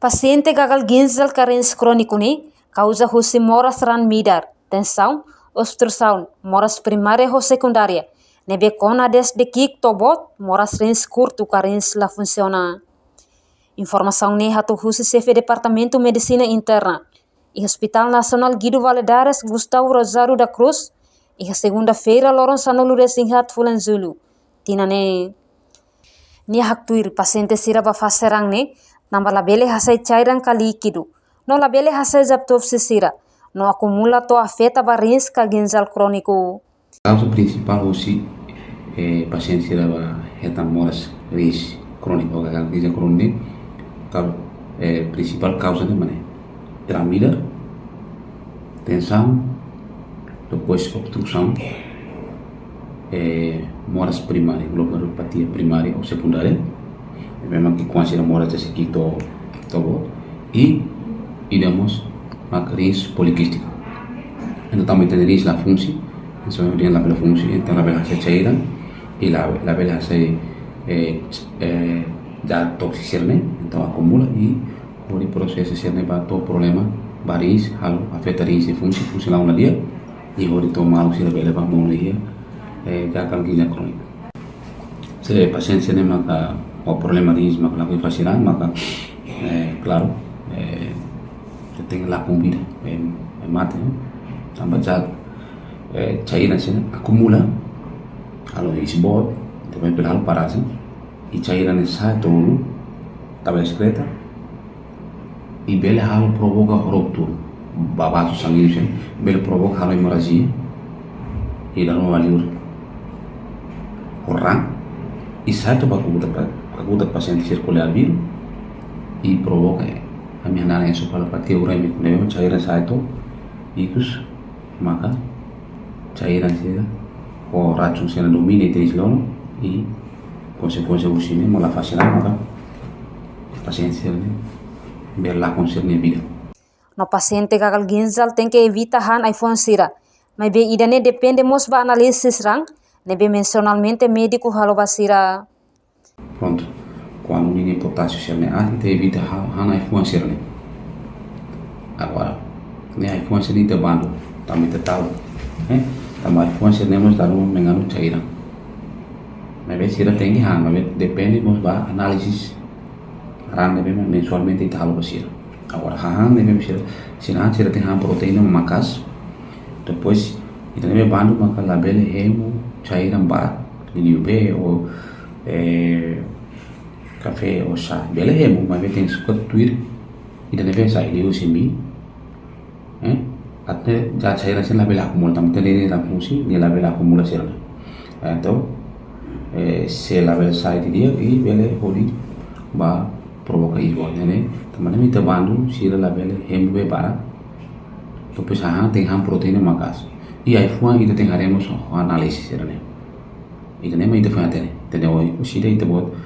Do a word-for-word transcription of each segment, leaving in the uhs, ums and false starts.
Pasiente gagal ginjal ka rins króniku ne'e kauza husi moras raan midar, tensaun, obstrusaun, moras primária ho sekundária, ne'ebé kona dezde ki'ik to'o boot, moras rins kurtu ka rins la funsiona. Informasaun ne'e hato'o husi xefe Departamentu Medisina Interna iha Hospital Nasionál Guido Valadares, Gustavo Rosado da Cruz, iha segunda-feira loron sanulu-resin-haat fulan Jullu tinan ne'e. Nia haktuir pasiente sira bá fase raan ne'e tanba labele hasai cairan ka líkidu, no labele hasai autopsi sira, no akumula to'o afeta ba rins ka ginjal króniku. Kauza prinsipál husi, eh, pasiente sira bá hetan moras rins króniku ka gagal ginjal króniku ne'e, kau-, eh, prinsipál kauza ne'e mak ne'e: raan midar, tensaun, depois obstrusaun, eh, moras primária, glomerulopatia primária ou sekundária, ne'ebé mak ki'ikoan sira moras dezde ki'ik to'o, to'o boot, i, i ida mós mak rins poliquístico. Entaun, tanba ita-nia rins la funsi, entaun, nia labele funsi, entaun labele hasai cairan, i la, labele hasai, eh, eh, zat tóksiku sira-ne'e, entaun akumula i hodi prosesu sira-ne'e bá to'o problema ba rins, halo afeta rins nia funsi, funsi la ona di'ak, i hodi to'o maluk sira bele bá monu iha, eh, gagal ginjal króniku. Se pasiente sira-ne'e maka ho problema rins maka lakohi fase raan maka, eh, klaru, eh, ita tenke lakon vida, eh, eh, mate, eh. Tanba zat, eh, cairan sira-ne'e akumula, halo iis boot, depois bele halo parásitu, i cairan ne'e sa'e to'o ulun, tanba diskreta, i bele halo provoka ruptura ba vazu sanguíneu sira-ne'e, bele provoka halo emorrajia, i dala ruma ba liur ho raan, i sa'e to'o ba kakutak pa-, kakutak pasiente sira ko'alia arbiru, i provoka, eh, ami hanaran ensefalopatia urémika, ne'ebé mak cairan sa'e to'o ikus, maka cairan sira ho racun sira domina ita-nia rins loron, i konsekuénsia husi ne'e mós la fase raan maka pasiente sira-ne'e bele lakon sira-nia vida. No pasiente gagal ginjal tenke evita han ai-fuan sira, maibé ida-ne'e depende mós ba análisis raan ne'ebé mensionalmente médiku halo ba sira. Prontu. Kuandu ninia potásiu sira-ne'e aat, ita evita ha-, han ai-fuan sira-ne'e. Agora, ne'e ai-fuan sira-ne'e ita bandu, tanba ita tahu, eh? Tanba ai-fuan sira-ne'e mós dala ruma mengandung cairan. Maibé sira tenke han, maibé depende mós ba análisis raan ne'ebé mensualmente ita halo ba sira. Agora, hahán ne'ebé sira, sira han, sira tenke han proteína maka'as. Depois, ita ne'ebé bandu maka labele hemu cairan barak, liuliu bee ou, eh, kafé ou xá. Bele hemu, maibé tenke sukat tuir ida ne'ebé sai, liuhusi mii, eh, até zat sira-ne'e labele akumula, tanba ita-nia rins la funsi, nia labele akumula sira-ne'e. Entaun, eh, se labele sai didi'ak, i bele hodi bá provoka iis boot ne'e, tanba ne'e mak ita bandu sira labele hemu bee barak. Depois hahán tenke han proteína maka'as. I ai-fuan ita tenke haree mós ho análisis sira-ne'e. Ida-ne'e mak ita foin hatene, hatene ohin, orsida ita-boot.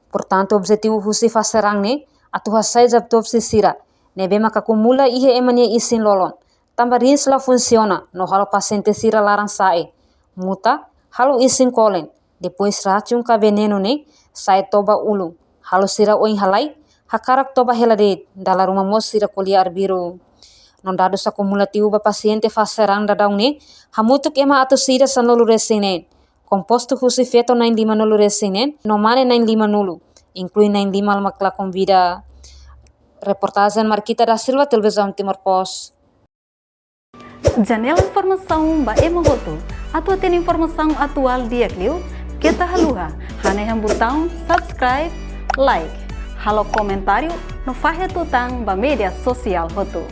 Portantu, objetivu husi fase raan ne'e atu hasai zat autopsi sira ne'ebé maka akumula iha ema nia isin-lolon, tanba rins la funsiona no halo pasiente sira laran sa'e, muta, halo isin kolen, depois racun ka venenu ne'e sa'e to'o ba ulun, halo sira oin halai, hakarak toba hela de'it, dala ruma mós sira ko'alia arbiru. No dadus akumulativu ba pasiente fase raan daudaun ne'e, hamutuk ema atus ida sanulu-resin-neen, kompostu husi feto na'in limanulu-resin-neen no mane na'in limanulu, inklui na'in lima mak lakon vida. Reportajen Marquita da Silva, Televizaun Timor Post. Janela informasaun ba ema hotu. Atu hatene informasaun atuál di'ak liu, keta haluha hanehan butaun subscribe, like, halo komentáriu no fahe tutan ba média sosiál hotu.